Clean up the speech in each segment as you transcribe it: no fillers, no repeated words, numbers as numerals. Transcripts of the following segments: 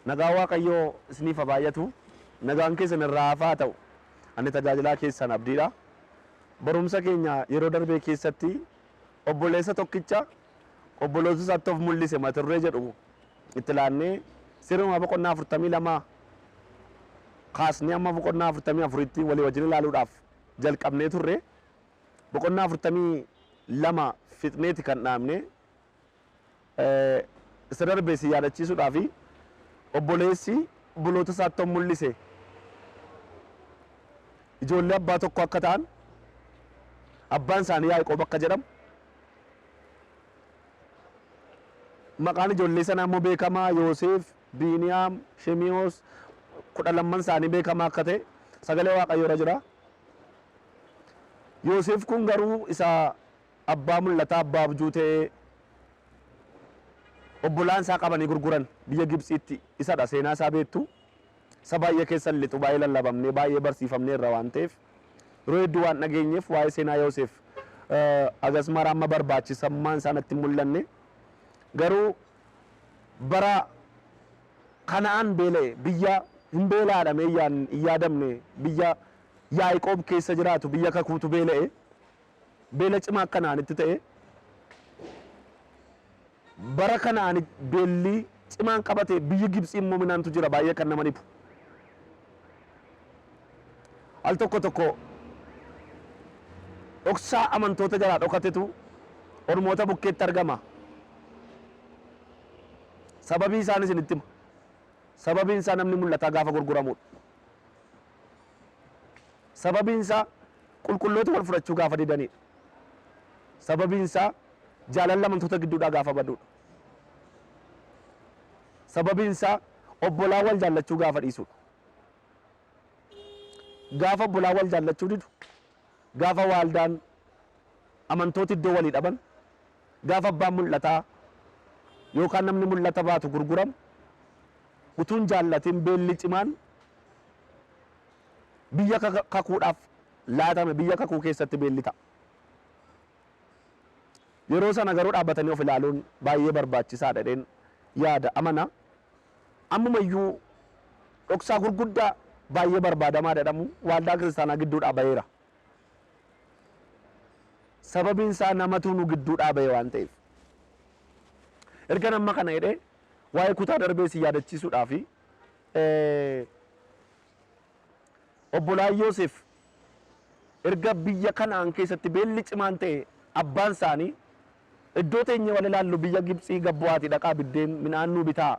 Nagaan Waaqayyoo isiniif haa baay'atu. Nagaan keessan irraa hafaa haa ta'u. Ani tajaajilaa keessan Abdiidha. Barumsa keenya yeroo darbee keessatti obboleessa tokkicha obboloota isaatti of mul'ise mata duree jedhu itti laannee seera boqonnaa 42 kaasnee amma boqonnaa 44tti walii wajjin ilaaluudhaaf jalqabnee turre. Boqonnaa 42 fixneeti kan dhaabne. Isa darbe si yaadachiisuudhaaf obboleessi obboloota isaatti of mul'ise ijoollee abbaa tokko akka ta'an, abbaan isaanii Yaaqoob akka jedhamu, maqaan ijoollee sanaa immoo beekamaa Yoosef, Biiniyaam, Shimiyoos 12 isaanii beekamaa akka ta'e sagalee Waaqayyoo irra jira. Yoosef kun garuu isa abbaa mul'ataa, abbaa abjuu ta'ee obbolaan isaa qabanii gurguran biyya Gibxiitti isadha. Seenaa isaa beektu. Isa baay'ee keessa hin lixu, baay'ee lallabamnee, baay'ee barsiifamnee irra waan ta'eef yeroo hedduu waan dhageenyeef waa'ee seenaa Yoosef hagas mara amma barbaachisammaan isaa natti hin mul'anne. Garuu bara Kana'aan beela'e, biyya hin beela'adhamee hin yaadamne, biyya Yaaqoob keessa jiraatu, biyya kakuutu beela'e. Beela cimaa Kana'aanitti ta'e. Bara Kana'aan beelli cimaan qabate, biyyi Gibxii immoo minaantu jira baay'ee kan nama dhibu. Al tokko tokko dhoksaa amantoota jalaa dhokatetu ormoota bukkeetti argama. Sababii isaan isinitti hima. Sababiin isaa namni mul'ataa gaafa gurguramudha. Sababiin isaa qulqulloota wal fudhachuu gaafa didanidha. Sababiin isaa jaalalli amantoota gidduudhaa gaafa badudha. Sababiin isaa obbolaa wal jaallachuu gaafa dhiisudha. Gaafa obbolaa wal jaallachuu didu, gaafa waaldaan amantooti iddoo walii dhaban, gaafa abbaan mul'ataa yookaan namni mul'ata baatu gurguramu, utuu hin jaallatin beelli cimaan biyya kakuudhaaf laatame biyya kakuu keessatti beelli ta'a. Yeroo sana garuu dhaabbatanii of ilaaluun baay'ee barbaachisaadha jedheen yaada amana. Ammumayyuu dhoksaa gurguddaa baay'ee barbaadamaa jedhamu waaldaa kiristaanaa gidduudhaa baheera. Sababiin isaa namatu nu gidduudhaa bahe waan ta'eef. Erga amma kana jedhee waa'ee kutaa darbee si yaadachiisuudhaaf obbolaan Yoosef erga biyya Kana'aan keessatti beelli cimaan ta'e abbaan isaanii iddoo teenyee wal ilaallu biyya Gibxii gad bu'aatii dhaqaa biddeen midhaan nuu bitaa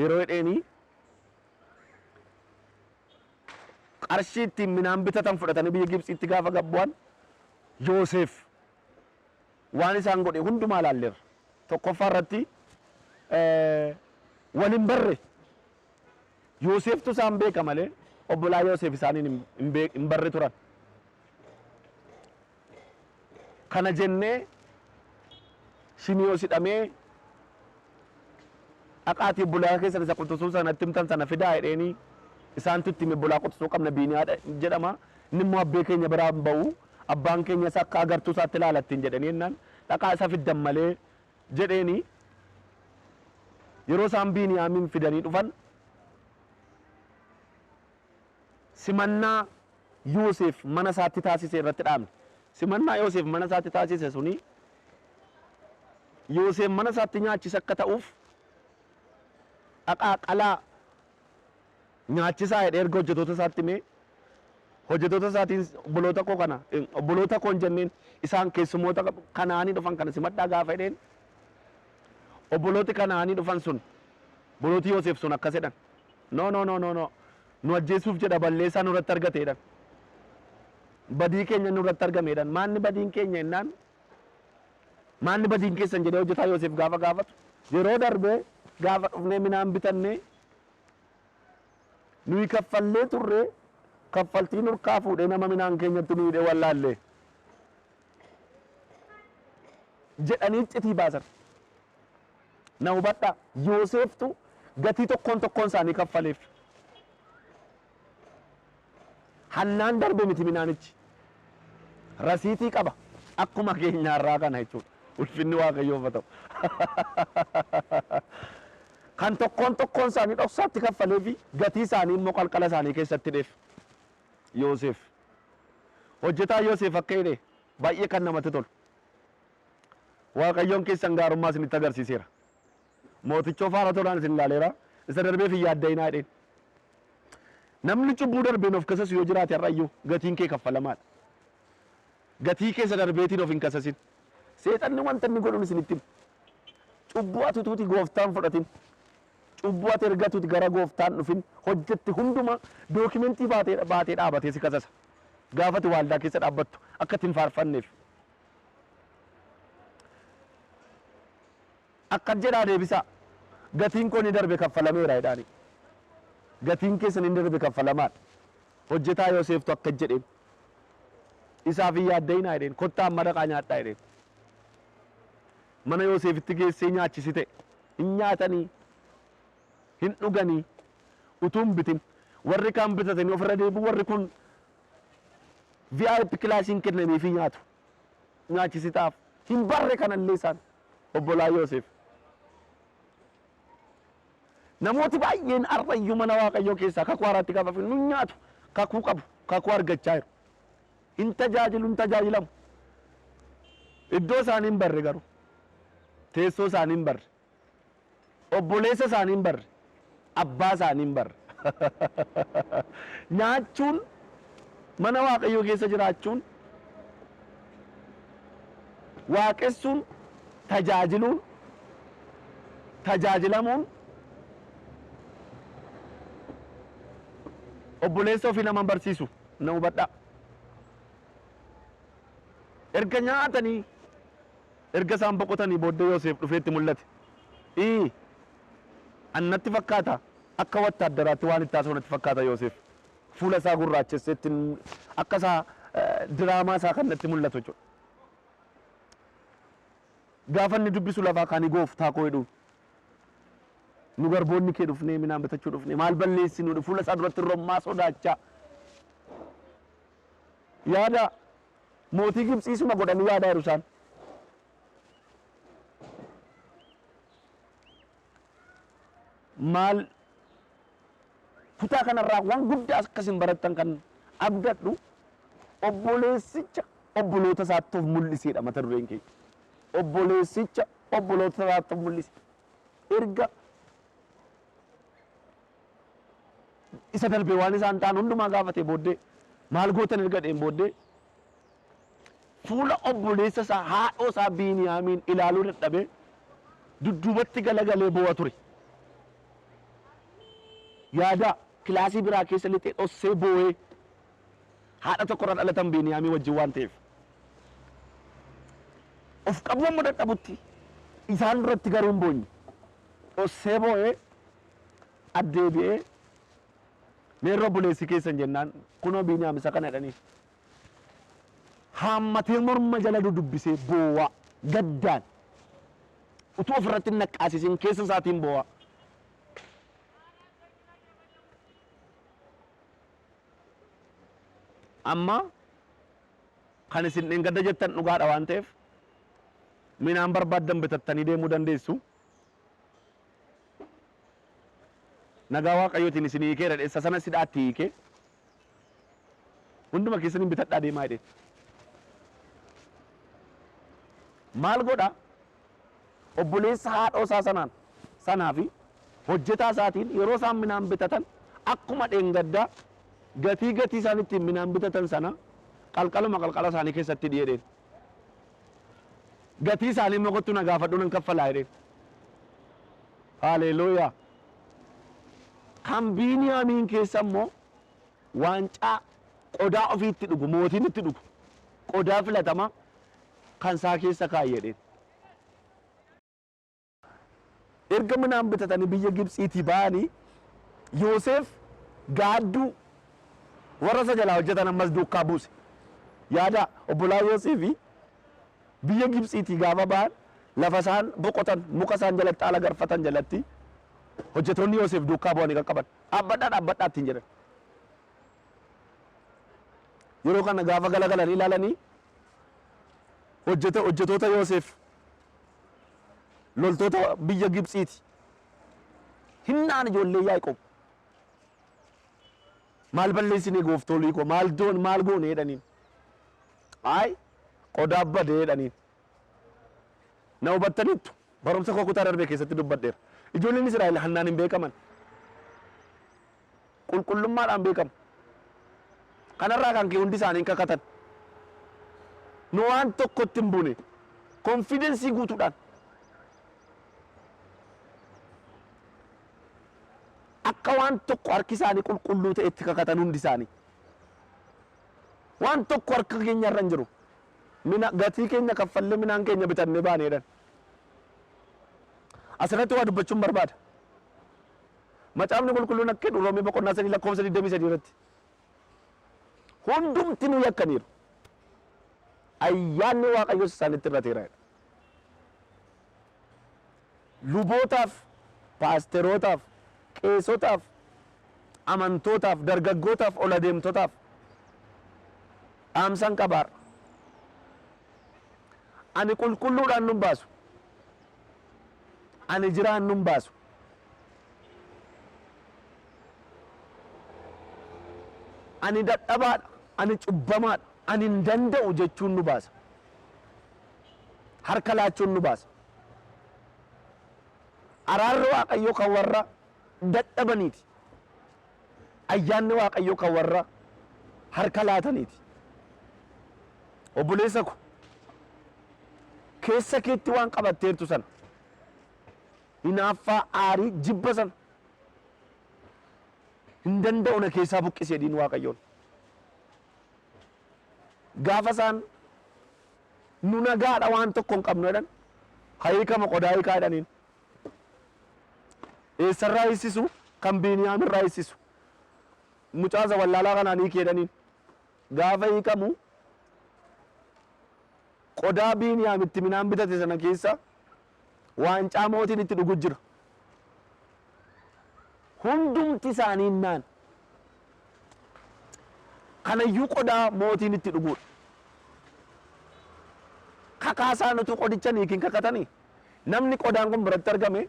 yeroo jedheenii qarshii ittiin midhaan bitatan fudhatanii biyya Gibxiitti gaafa gad bu'an Yoosef waan isaan godhe hundumaa ilaalleerra. Tokkoffaa irratti wal hin barre. Yooseftu isaan beeka malee obbolaa Yoosef isaaniin hin barre turan. Kana jennee Shimiyoos hidhamee dhaqaatii obbolaa keessan isa quxisuu sanatti himtan sana fidaa jedheenii isaantu itti hime obbolaa quxisuu qabna Biiniyaa jedhama. Inni immoo abbee keenya biraa hin ba'u. Abbaan keenyas akka agartuu isaatti ilaala ittiin jedhanii jennaan dhaqaa isa fiddan malee jedheeni yeroo isaan Biiniyaamiin fidanii dhufan simannaa Yoosef mana isaatti taasise irratti dhaabne. Simannaa Yoosef mana isaatti taasise suni Yoosef mana isaatti nyaachisa akka ta'uuf dhaqaa qalaa nyaachisaa jedhee erga hojjetoota isaatti himee hojjetoota isaatiin obboloota koo kana obboloota koo hin jenneen isaan keessummoota Kanaanii dhufan kana simadhaa gaafa jedheen obbolooti Kanaanii dhufan sun obbolooti Yoosef sun akkas jedhan, "No, no, no, no, no, nu ajjeesuuf jedha, balleessaa nurratti argate" jedhan. Badii keenya nurratti argame jedhan. Maanni badiin keenya jennaan, maanni badiin keessan jedhee hojjetaa Yoosef gaafa gaafatu, yeroo darbee gaafa dhufnee midhaan bitannee nuyi kaffallee turre, kaffaltii nurkaa fuudhee nama midhaan keenyatti nu hidhee wallaallee jedhanii iccitii baasan. Na hubadhaa, Yooseeftu gatii tokkoon tokkoon isaanii kaffaleef. Hannaan darbe miti midhaanichi. Rasiitii qaba. Akkuma keenyaarraa kana jechuudha. Ulfinni Waaqayyoof haa ta'u. Kan tokkoon tokkoon isaanii dhoksaatti kaffalee fi gatii isaanii immoo qalqala isaanii keessatti hidheef. Yoosef. Hojjetaa Yoosef akka jedhe baay'ee kan namatti tolu. Waaqayyoon keessan gaarummaa isinitti agarsiiseera. Mootichoo faana tolaan isin ilaaleera. Isa darbeef hin yaadda'inaa jedheen. Namni cubbuu darbeen of kasasu yoo jiraate har'ayyuu gatiin kee kaffalamaadha. Gatii kee isa darbeetiin of hin kasasin. Seexanni wanta inni godhuun isinitti hima. Cubbuu ati utuuti gooftaan fudhatin, cubbuu ati erga atuuti gara gooftaan dhufin hojjette hundumaa dookimentii baatee baatee dhaabatee si kasasa. Gaafa ati waaldaa keessa dhaabbattu akka ati hin faarfanneef. Akkas jedhaa deebisaa. Gatiin koo inni darbe kaffalameera jedhaani. Gatiin keessan inni darbe kaffalamaadha. Hojjetaa Yoseeftu akkas jedheen. Isaaf hin yaadda'inaa jedheen. Kottaa amma dhaqaa nyaadhaa jedheen. Mana Yoseefitti geessee nyaachisite. Hin nyaatanii, hin dhuganii, utuu hin bitin. Warri kaan bitatanii ofirra deebi'u, warri kun VIP kilaasiin kennameefii nyaatu. Nyaachisitaaf. Hin barre kanallee isaan. Obbolaa Yoseef. Namooti baay'een har'a iyyuu mana Waaqayyoo keessaa kakuu haaraatti gaafa finnu hin nyaatu. Kakuu qabu. Kakuu argachaa jiru. Hin tajaajilu, hin tajaajilamu. Iddoo isaanii hin barre garuu. Teessoo isaanii hin barre. Obboleessa isaanii hin barre. Abbaa isaanii hin barre. Nyaachuun mana Waaqayyoo keessa jiraachuun waaqessuun tajaajiluun tajaajilamuun obboleessa ofii nama hin barsiisu na hubadhaa. Erga nyaatanii erga isaan boqotanii booddee Yoseef dhufee itti mul'ate. Ii An natti fakkaata akka wattaaddaraatti waan itti haasa'u natti fakkaata Yoseef. Fuula isaa gurraachessee ittiin akka isaa diraamaa isaa kan natti mul'atu jechuudha. Gaafa inni dubbisu lafaa kaanii gooftaa koo jedhuun. Nu garboonni kee dhufnee minaan bitachuu dhufnee maal balleessinu fuula isaa duratti rommaa sodaachaa. Yaada mootii Gibxiisuma godhanii yaadaa jiru isaan. Maal kutaa kanarraa waan guddaa akka isin barattan kan abdadhu obboleessicha obboloota isaatti of mul'iseedha mata dureen keenya. Obboleessicha obboloota isaatti of mul'ise. Erga isa darbe waan isaan ta'an hundumaa gaafatee booddee maal gootan erga dheen booddee fuula obboleessa isaa haadhoo isaa Biiniyaamiin ilaaluu dadhabee dudduubatti galagalee boo'a ture. Yaadaa kilaasii biraa keessa lixee dhossee boo'ee haadha tokkorraa dhalatan Biiniyaamii wajjin waan ta'eef. Of qabuu amma dadhabutti isaan duratti garuu hin boonye. Dhossee boo'ee addeebi'ee meerra obboleessi keessan jennaan kunoo Biiniyaam isa kana jedhanii. Haammatee morma jala dudubbisee boowaa gaddaan utuu ofirratti hin naqqaasisin keessa isaatiin boowaa. Amma kan isin dheengadda jettan dhugaadha waan ta'eef midhaan barbaaddan bitattanii deemuu dandeessu. Nagaa Waaqayyootiin isin hiikeera jedhe isa sanas hidhaatti hiikee hunduma keessaniin bitadhaa deemaa jedheen. Maal godha? Obboleessa haadhoo isaa sanaan sanaa fi hojjetaa isaatiin yeroo isaan midhaan bitatan akkuma dheengaddaa gatii gatii isaan ittiin midhaan bitatan sana qalqaluma qalqala isaanii keessatti hidhi jedheen. Gatii isaanii immoo kottu na gaafadhu nan kaffalaa jedheen. Haaleluuyaa. Kan Biiniyaamiin keessa immoo waancaa qodaa ofii itti dhugu mootiin itti dhugu qodaa filatamaa kan isaa keessa kaa'i jedheen. Erga midhaan bitatanii biyya Gibtsiitii ba'anii Yoseef gaadduu warra isa jalaa hojjetan ammas duukaa buuse. Yaadaa obbolaa Yoseefi biyya Gibtsiitii gaafa ba'an lafa isaan boqotan muka isaan jalatti haala garfatan jalatti hojjetoonni Yoseef duukaa bu'anii qaqqaban. Dhaabbadhaa dhaabbadhaa ittiin jedhan. Yeroo kana gaafa galagalanii ilaalanii hojjetoota Yoseef loltoota biyya Gibtsiiti. Hinnaan ijoollee Yaaqoob. Maal balleessine gooftolii koo maal doon maal goone jedhaniin. Ayi qodaa badee jedhaniin. Na hubattaniittu barumsa koo kutaa darbe keessatti dubbadheera. Ijoolleen Israa'el hannaan hin beekaman. Qulqullummaadhaan beekamu. Kanarraa kan ka'e hundi isaanii hin kakatan. Nu waan tokkotti hin buune. Konfidensii guutuudhaan. Akka waan tokko harki isaanii qulqulluu ta'etti kakatan hundi isaanii. Waan tokko harka keenya irra hin jiru. Mina gatii keenya kaffallee minaan keenya bitannee baane jedhan. Asirratti waa dubbachuun barbaada. Macaafni qulqulluun akka jedhu Roomee boqonnaa 3 lakkoofsa 23 irratti. Hundumti nu yakkaniiru. Ayyaanni Waaqayyoos isaanitti irrateera jedha. Lubootaaf, paasterootaaf, qeesotaaf, amantootaaf, dargaggootaaf, ol adeemtotaaf dhaamsan qaba har'a. Ani qulqulluudhaan nun baasu. Ani jiraan nun baasu. Ani dadhabaadha, ani cubbamaadha, ani hin danda'u jechuun nu baasa. Harka laachuun nu baasa. Araarri Waaqayyoo kan warra dadhabaniiti. Ayyaanni Waaqayyoo kan warra harka laataniiti. Obboleessa ko, keessa keetti waan qabatteertu sana, hinaaffaa, aarii, jibba sana hin danda'u na keessaa buqqisi jedhiin Waaqayyoon. Gaafa isaan nu nagaadha waan tokko hin qabnu jedhan, ha hiikamu qodaa hiikaa jedhaniin. Eessarraa hiisisu? Kan Biiniyaam irraa hiisisu. Mucaa isa wallaalaa kanaan hiiki jedhaniin. Gaafa hiikamu qodaa Biiniyaam itti midhaan bitate sana keessa waancaa mootiin itti dhugu jira. Hundumti isaanii naan. Kanayyuu qodaa mootiin itti dhuguudha. Kakaa isaan utuu qodicha hin hiikin kakatanii namni qodaan kun biratti argame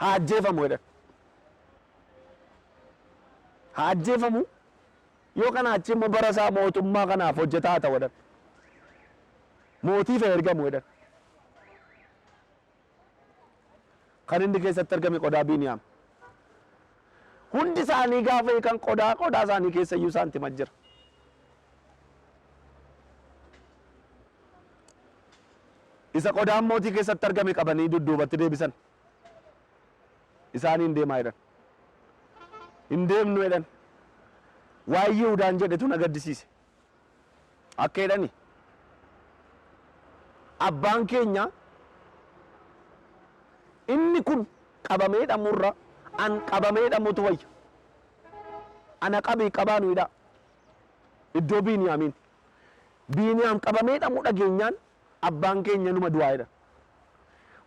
haa ajjeefamu jedhan. Haa ajjeefamu yoo kanaa achi immoo bara isaa mootummaa kanaaf hojjetaa haa ta'u jedhan. Mootiif haa ergamu jedhan. Kan inni keessatti argame qodaa Biiniyaam. Hundi isaanii gaafa hiikan qodaa qodaa isaanii keessa iyyuu saantima jira. Isa qodaan mootii keessatti argame qabanii dudduubatti deebisan. Isaaniin deemaa jedhan. Hin deemnu jedhan. Waan Yihudaan jedhetu na gaddisiise. Akka jedhani abbaan keenya inni kun qabamee hidhamurra an qabamee hidhamutu wayya. Ana qabii qabaa nu hidhaa. Iddoo Biiniyaamiin. Biiniyaam qabamee hidhamuu dhageenyaan abbaan keenya numa du'aa jedhan.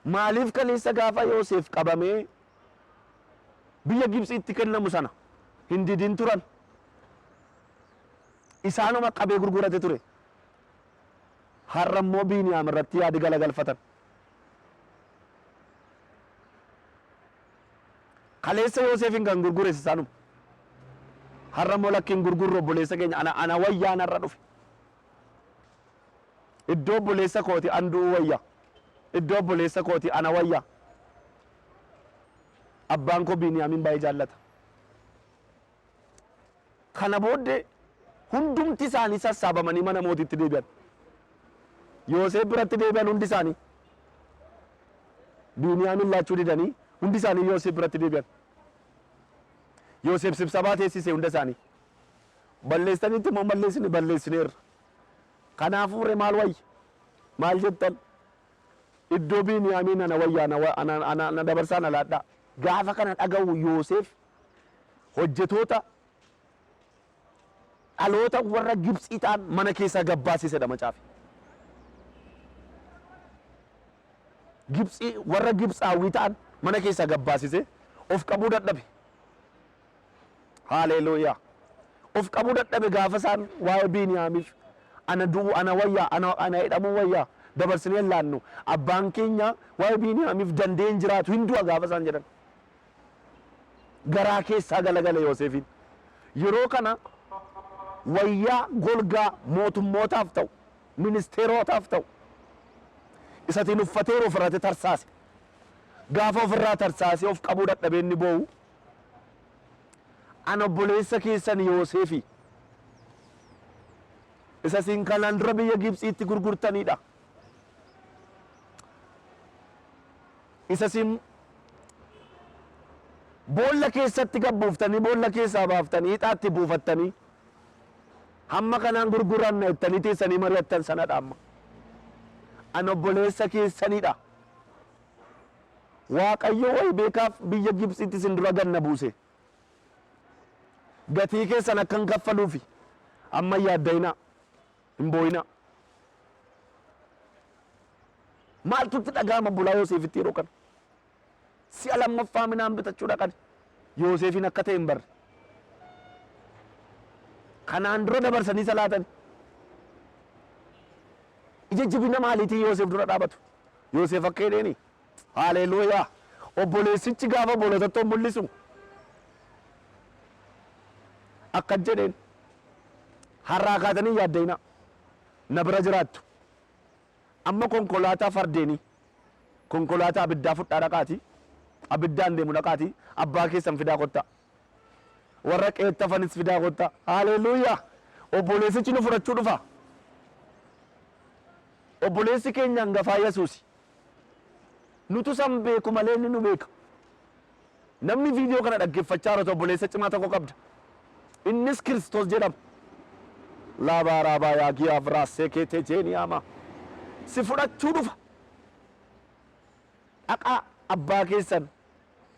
Maaliif kaleessa gaafa Yooseef qabamee biyya Gibxiitti kennamu sana hin didin turan? Isaanuma qabee gurgurate ture. Har'a immoo Biiniyaam irratti yaada galagalfatan. Kaleessa Yooseefin kan gurgures isaanuma. Har'a immoo lakki hin gurgurru obboleessa keenya ana ana wayyaan har'a dhufe. Iddoo obboleessa kooti an du'uu wayya. Iddoo obboleessa kooti ana wayya. Abbaan koo Biiniyaamin baay'ee jaallata. Kana booddee hundumti isaanii sassaabamanii mana mootiitti deebi'an. Yooseef biratti deebi'an hundi isaanii. Biiniyaamin laachuu didanii hundi isaanii Yooseef biratti deebi'an. Yooseef sibsabaa teessise hunda isaanii. Balleessanitti immoo balleessine balleessineerra. Kanaafuu ree maal wayya? Maal jettan? Iddoo Biiniyaamiin ana wayya ana ana ana dabarsaa na laadhaa. Gaafa kana dhaga'u Yooseef hojjetoota dhaloota warra Gibxii ta'an mana keessaa gad baasisedha macaafi. Gibxii warra Gibxaawwii ta'an mana keessaa gad baasisee of qabuu dadhabe. Haaleluuyaa. Of qabuu dadhabe gaafa isaan waa'ee Biiniyaamiif ana du'uu ana wayyaa ana ana hidhamuu wayyaa dabarsinee hin laannu abbaan keenya waa'ee Biiniyaamiif danda'ee hin jiraatu hin du'a gaafa isaan jedhan. Garaa keessaa galagale Yoosefiin. Yeroo kana wayyaa golgaa mootummootaaf ta'u, ministeerotaaf ta'u, isatiin uffateeru ofirratti tarsaase. Gaafa ofirraa tarsaasee of qabuu dadhabee inni boo'u, An obboleessa keessan Yoosefi, isa isin kanaan dura biyya Gibxiitti gurgurtaniidha. Isa isin boolla keessatti gad buuftanii, boolla keessaa baaftanii, ixaatti buufattanii, hamma kanaan gurguranna jettanii teessanii mari'attan sanadha amma. An obboleessa keessanidha. Waaqayyo wayi beekaaf biyya Gibxiitti isin dura gad na buuse. Gatii keessan akkan kaffaluufi amma hin yaadda'inaa, hin boo'inaa. Maaltu itti dhaga'ama obbolaa Yooseefitti yeroo kana? Si'a lammaffaa midhaan bitachuu dhaqan. Yooseefiin akka ta'e hin barre. Kanaan dura dabarsanii isa laatan. Ija jabina maaliitiin Yooseef dura dhaabatu? Yooseef akka jedheeni, Haaleluuyaa! Obboleessichi gaafa obbolootatti of mul'isu akkas jedheen, Har'aa kaatanii hin yaadda'inaa. Na bira jiraattu. Amma konkolaataa fardeenii, konkolaataa abiddaa fudhaa dhaqaatii, abiddaan deemu dhaqaatii abbaa keessan fidaa kottaa. Warra qe'etti hafanis fidaa kottaa. Haaleluuyaa! Obboleessichi nu fudhachuu dhufa. Obboleessi keenya hangafaa Yesuusi. Nutu isa hin beeku malee inni nu beeka. Namni viidiyoo kana dhaggeeffachaa jirtu obboleessa cimaa tokko qabda. Innis Kiristoos jedhama. Laabaa raabaa yaagiyaa viraassee keetee jeeniyaama. Si fudhachuu dhufa. Dhaqaa abbaa keessan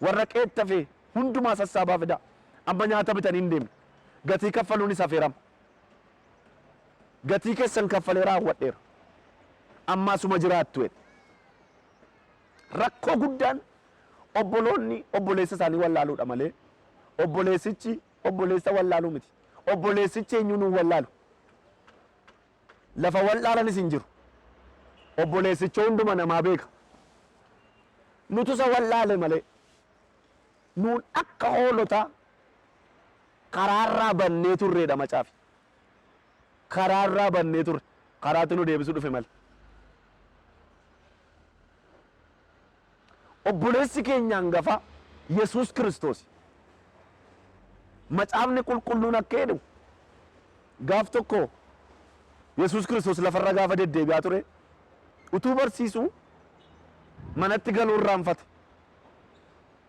warra qe'etti hafe hundumaa sassaabaa fidaa. Amma nyaata bitanii hin deemne. Gatii kaffaluunis hafeerama. Gatii keessan kaffalee raawwadheera. Amma asuma jiraattu jedhe. Rakkoo guddaan obboloonni obboleessa isaanii wallaaluudha malee obboleessichi obboleessa wallaaluu miti. Obboleessichi eenyuu nu wallaalu. Lafa wal'aalanis hin jiru. Obboleessicha hunduma namaa beeka. Nutu isa wallaale malee. Nuun akka hoolotaa karaarraa bannee turreedha macaafi. Karaarraa bannee turre. Karaatti nu deebisuu dhufe malee. Obboleessi keenya hangafaa Yesuus Kiristoosi. Macaafni qulqulluun akka jedhu gaaf tokko Yesuus Kiristoos lafarra gaafa deddeebi'aa ture utuu barsiisuu manatti galuu irraanfate.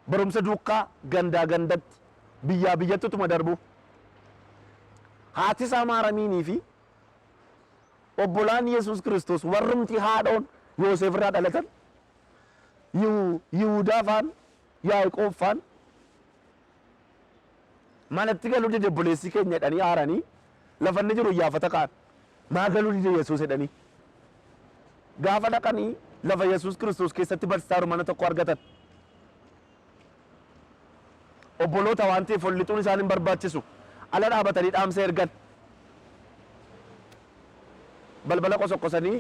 Barumsa duukaa gandaa gandatti biyyaa biyyatti utuma darbuu haati isaa Maaramiinii fi obbolaan Yesuus Kiristoos warrumti haadhoon Yooseef irraa dhalatan Yihudaa faan Yaaqoob faan manatti galuu dide obboleessi keenya jedhanii aaranii lafa inni jiru iyyaafata ka'an. Maa galuu dide Yesuus jedhanii. Gaafa dhaqanii lafa Yesuus Kiristoos keessatti barsiisaa jiru mana tokko argatan. Obboloota waan ta'eef ol lixuun isaan hin barbaachisu. Ala dhaabatanii dhaamsa ergan. Balbala qosoqqosanii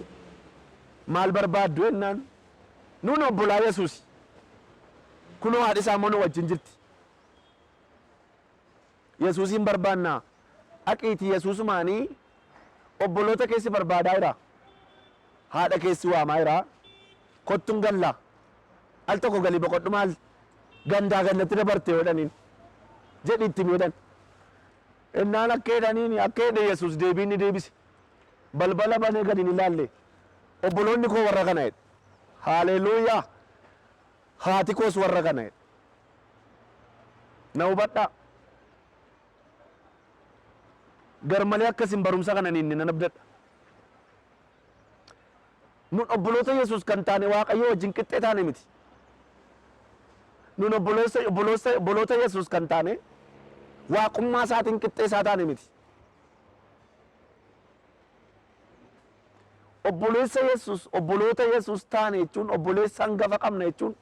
maal barbaaddu jennaan nuun obbolaa Yesuusi. Kunoo haadhi isaa immoo nu wajjin jirti. Yesuusiin barbaannaa. Dhaqiitii Yesuusumaanii obboloota keessi barbaadaa jira. Haadha keessi waamaa jira. Kottuun galla. Al tokko galii boqodhu maal gandaa gandatti dabarte jedhaniin. Jedhi itti himi jedhan. Innaan akka jedhaniin akka jedhe Yesuus deebii inni deebise. Balbala banee gadi hin ilaalle. Obboloonni koo warra kana jedhe. Haaleluuyaa. Haati koos warra kana jedhe. Na hubadhaa. Garmalee akka isin barumsa kana hin nan abdadha. Nun obboloota Yesuus kan taane Waaqayyo wajjin qixxee taane miti. Nun obboloota obboloota obboloota Yesuus kan taane waaqummaa isaatiin qixxee isaa taane miti. Obboleessa Yesuus obboloota Yesuus taane jechuun obboleessa hangafa qabna jechuun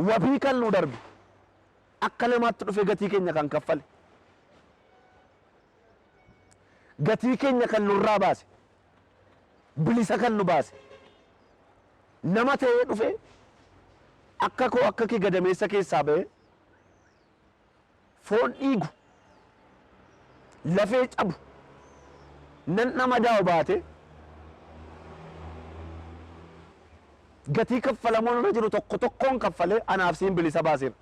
wabii kan nu darbe akka namaatti dhufee gatii keenya kan kaffale gatii keenya kan nurraa baase bilisa kan nu baase nama ta'ee dhufe. Akka koo akka kee gadameessa keessaa ba'ee foon dhiigu, lafee cabu, nanna madaa'u baatee gatii kaffalamuun irra jiru tokko tokkoon kaffalee anaaf siin bilisa baaseera.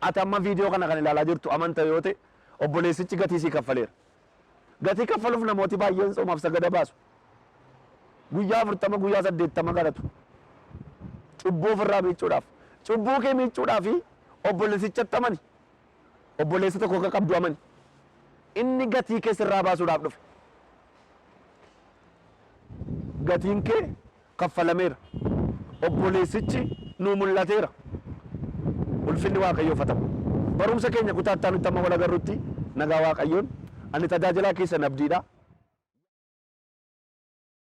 Ati amma viidiyoo kana kan ilaalaa jirtu amanta yoo ta'e obboleessichi gatii sii kaffaleera. Gatii kaffaluuf namooti baay'een tsoomaaf sagada baasu. Guyyaa 40 guyyaa 80 kadhatu. Cubbuu ofirraa miiccuudhaaf. Cubbuu kee miiccuudhaaf obboleessichatti amani. Obboleessa tokko akka qabdu amani. Inni gatii kee sirraa baasuudhaaf dhufe. Gatiin kee kaffalameera. Obboleessichi nuu mul'ateera. Ulfinni Waaqayyoof haa ta'u. Barumsa keenya kutaa itti aanutti amma wal agarrutti nagaa Waaqayyoon. Ani tajaajilaa keessan Abdiidha.